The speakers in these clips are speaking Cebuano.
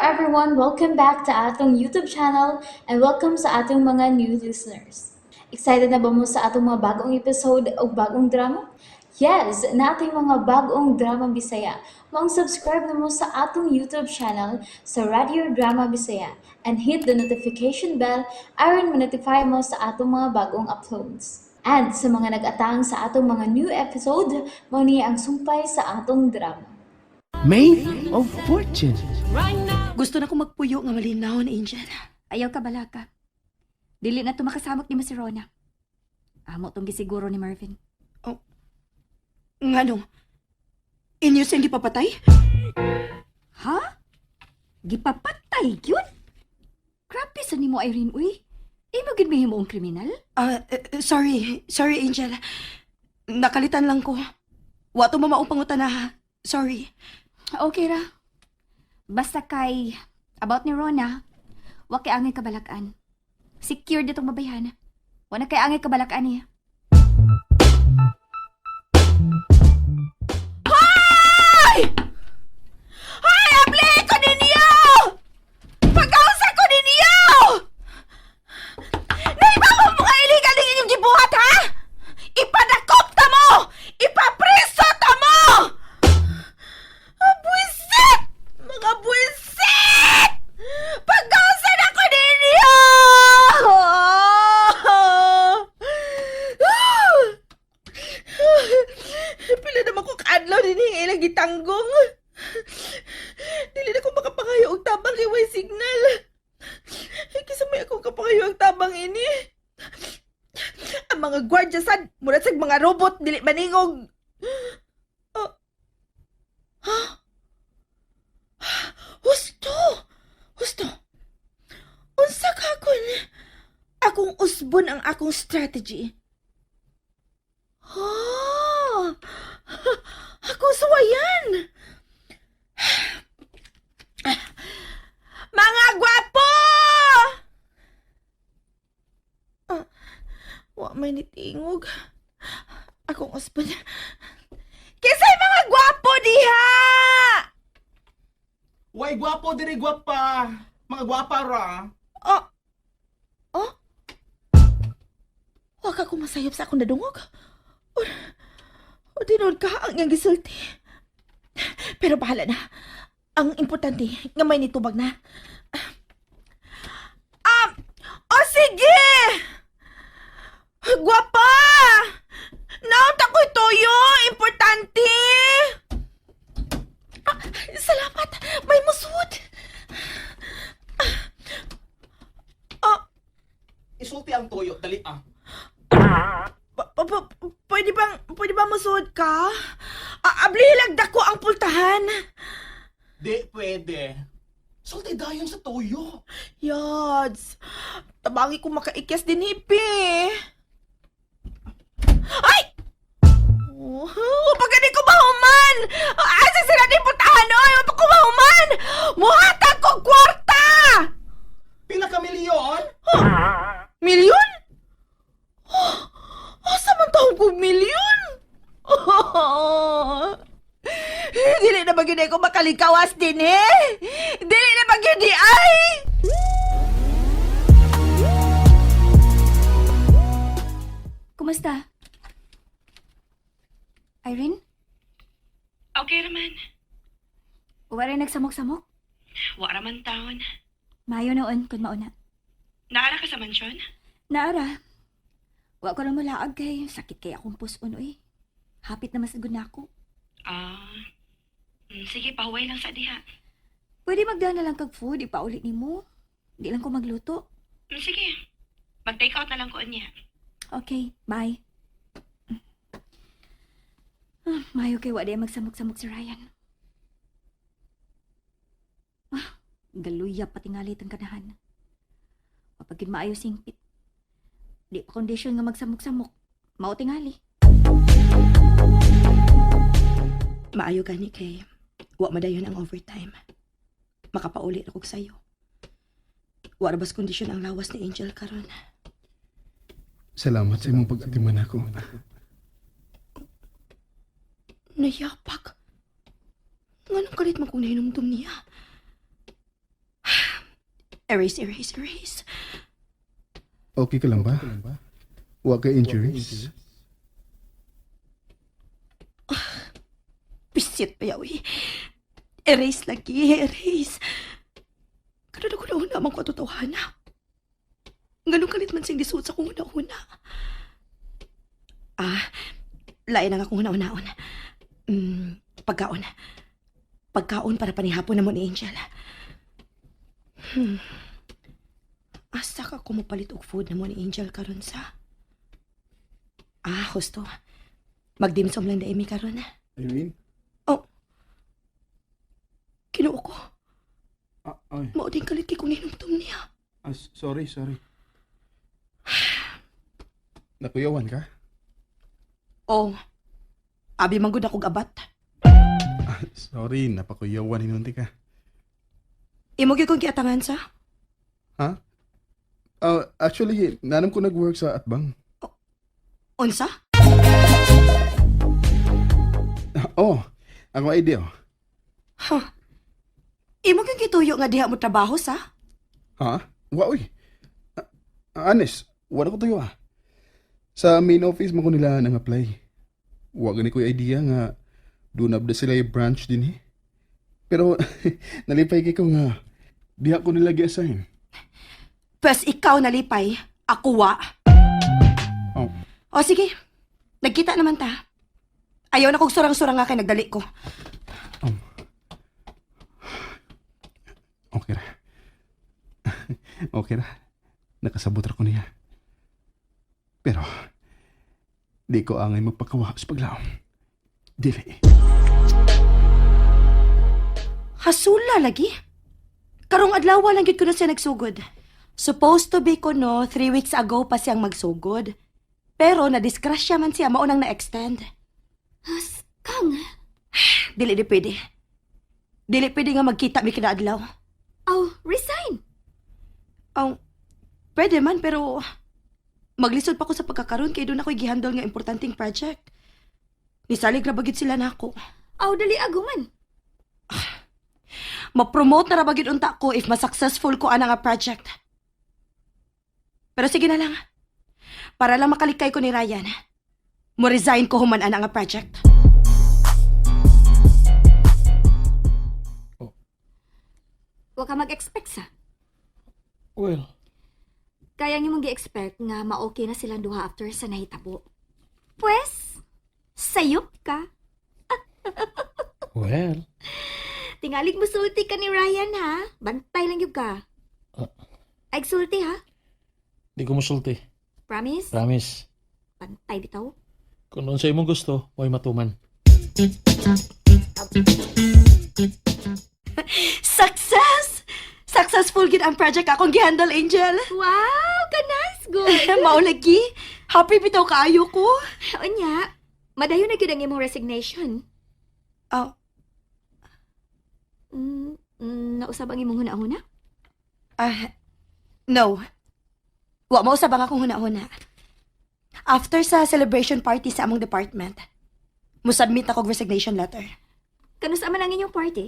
everyone! Welcome back to atong YouTube channel and welcome sa atong mga new listeners. Excited na ba mo sa atong mga bagong episode o bagong drama? Yes, nating mga bagong drama Bisaya. Maong subscribe na mo sa atong YouTube channel sa Radio Drama Bisaya and hit the notification bell aron ma-notify mo sa atong mga bagong uploads. And sa mga nag-atang sa atong mga new episode, mao ni ang sumpay sa atong drama. Maid of Fortune. Gusto na ko magpuyo nga malinawon, Angel. Ayaw ka balaka. Dili na to makasamok ni si Rona. Amo tong gisiguro ni Marvin. Nganong? Inyo siyang gipapatay? Ha? Gipapatay gyud? Grabe sa nimo, Irene, uy. Imo gyud mahimo ang kriminal? Ah, sorry. Sorry, Angel. Nakalitan lang ko. Wa to mamaong pangutana ha. Sorry. Okay ra. Basta kay about ni Rona, wa kay angay kabalakan. Secure ditong babayhan. Wa na kay angay kabalakan niya. Hoy! Hoy! Abli ko ninyo! Pag-ausa ko ninyo! Naibaw mo mga illegal ng inyong gibuhat, ha? Ipadakop ta mo! Ipapreso ta mo! Ah, buwisit! Mga buwisit! Pag-ausa na ko ninyo! Pila naman ko kaadlaw din yung ilang gitanggong. Dili na ko makapangayo og tabang kay way signal. Kisa may akong kapangayo ang tabang ini. Ang mga gwardya sad, murag sad mga robot dili maningog. Oh. Ha? Husto! Husto! Unsa ka kun? Akong usbon ang akong strategy. Ah! Ako suwayan! Mga gwapo! Ah, wa may nitingog. Akong usbon. Kisay mga gwapo diha! Way gwapo diri gwapa. Mga gwapa ra. Oh. Oh? Wa ka kumasayop sa akong nadungog. O tinuod ka ang iyang gisulti. Pero bahala na. Ang importante nga may nitubag na. O sige! Gwapa! Naunta ko'y toyo! Importante! Ah, salamat! May musud! Ah, Isulti ang toyo dali ah. Pwede bang musuod ka? Ah, ablihilag dako ang pultahan. Di pwede. Sulti dayon sa toyo. Yads, tabangi ko makaikyas din hipi. Ay! Oh, pagani ko mahuman! Asa sila ni pultahan, oy? Wala ko mahuman! Muhatag ko kwarta! Pila ka milyon? Milyon? Oh, asa man taong kog milyon? Oh, dili na ba gyud ko makalikawas din eh? Dili na ba gyud di ay? Kumusta? Irene? Okay raman. Wa rin nagsamok-samok? Wa raman taon. Mayo noon kun mauna. Naara ka sa mansyon? Naara. Wa ko na malaag kay sakit kay akong puson oy. Hapit na masagod na ako. Ah. Sige, pahuway lang sa diha. Pwede magdala na lang kag food, ipauli nimo. Di lang ko magluto. Sige. Mag-take out na lang ko niya. Okay, bye. Ah, mayo kay wa day magsamok-samok si Ryan. Ah, galuya patingalit ang kanahan. Mapagid maayo singpit. Di pa kondisyon nga magsamok-samok. Mao tingali. Maayo gani kay wa madayon ang overtime. Makapauli ra kog sayo. Wa ra bas kondisyon ang lawas ni Angel karon. Salamat sa imong pag-atiman ako. Nayapak. Nganong kalit man kong nahinumdum niya? Erase, erase, erase. Okay ka lang ba? Wa kay injuries? Bisit pa yawi. Erase lagi, erase. Karon ako nauna man ko atotohana. Ganun kalit man siyang lisuot sa kong una-una. Ah, lain ang akong una-unaon. Pagkaon. Pagkaon para panihapon na mo ni Angel. Asa ka kumupalit og food na mo ni Angel karon sa? Ah, husto. Magdimsom lang na karon. Irene? Oh. Kinuo ko. Ah, ay. Mao din kalit kay kung hinumdum niya. Ah, sorry, sorry. Nakuyawan ka? Oh. Abi man gud akong abat. Ah, sorry, napakuyawan hinunti ka. Imo gyud kong giatangan sa. Ha? Ah, actually, nanam ko nag-work sa Atbang. Unsa? Oh, ako idea. Oh. Ha. Imo gyud gituyo nga diha mo trabaho sa? Ha? Wa uy. Ah, honest, wala ko tuyo ah. Sa main office mo ko nila nang apply. Wa gani ko yung idea nga doon abda sila yung branch din eh. Pero nalipay kay ko nga diha ko nila gi-assign. Pwes ikaw nalipay, ako wa. Oh. O sige. Nagkita naman ta. Ayaw na kog surang-surang nga kay nagdali ko. Okay ra. Okay ra. Nakasabot ra ko niya. Pero di ko angay magpakawa sa paglaom. Dili. Hasula lagi. Karong adlaw lang gyud ko na siya nagsugod. Supposed to be ko no, 3 weeks ago pa siyang magsugod. Pero nadisgrasya man siya maunang na-extend. Kang, Dili di pwede. Dili pwede nga magkita mi kinaadlaw. oh, resign. Ang pwede man pero maglisod pa ko sa pagkakaroon kay doon ako'y gihandle nga importanteng project. Nisalig ra bagid sila nako. Aw, dali aguman. Ma-promote na ra bagid unta ko if ma-successful ko ana nga project. Pero sige na lang. Para lang makalikay ko ni Ryan. Mo resign ko human ana nga project. Wa ka mag-expect sa. Well, Kaya nga mong gi-expect nga ma-okay na silang duha after sa nahitabo. Pwes, sayop ka. well. Tingalig mo sulti ka ni Ryan ha. Bantay lang yun ka. Ah. Ay, sulti ha. Di ko musulti. Promise? Promise. Bantay bitaw. Kung noon sa imong gusto, mo'y matuman. Success! Successful gid ang project akong gihandle, Angel. Wow, ka-nice good. Mao lagi. Happy bitaw kaayo ko. Unya, madayon na gyud ang imong resignation. Oh, Nausab ang imong huna-huna? Ah, no. Wa mo usab ang akong huna-huna. After sa celebration party sa among department, musubmit ako og resignation letter. Kanus man ang inyong party?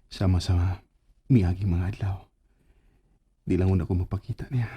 Sama-sama miaging mga adlaw. Di lang una ko magpakita niya.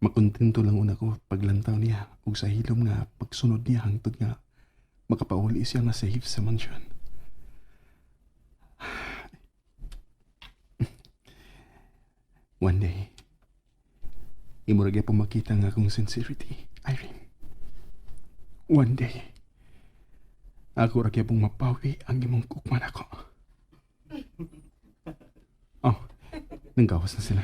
Makontento lang una ko paglantaw niya ug sa hilom nga pagsunod niya hangtod nga makapauli siya nga safe sa mansion. One day, imo ra gyapon makita nga akong sincerity, Irene. One day, ako ra gyapon mapawi ang imong kukman ako. Oh, nanggawas na sila.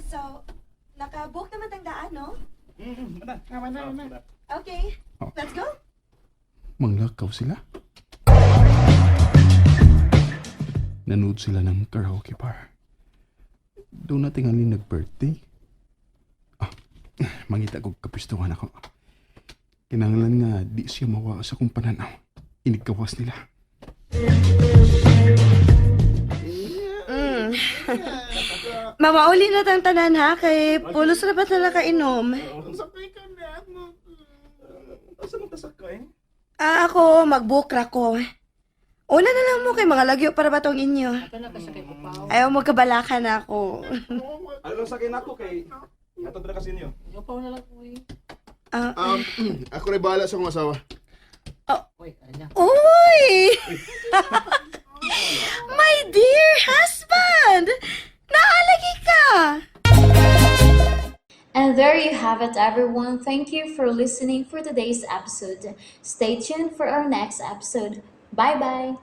So, nakabook naman tang daan, no? Okay, Oh. let's go. Manglakaw sila. Nanood sila ng karaoke bar. Doon natin nga nag-birthday. Ah, mangita kong kapistuhan ako. Kinanglan nga di siya mawa sa kong pananaw. Inigkawas nila. Mamauli na tang tanan ha, kay pulos na ba talaga kainom? Sakay ka na. Asa mo tasakay? Ah, ako, mag-book ra ko. Una na lang mo kay mga lagyo para ba tong inyo. Ayaw mo kabalakan ako. Ano sa akin ako kay Hatod na kasi niyo. Ah, Ako rin bahala sa akong asawa. Uy! My dear husband! Naalagi ka! And there you have it, everyone. Thank you for listening for today's episode. Stay tuned for our next episode. Bye bye.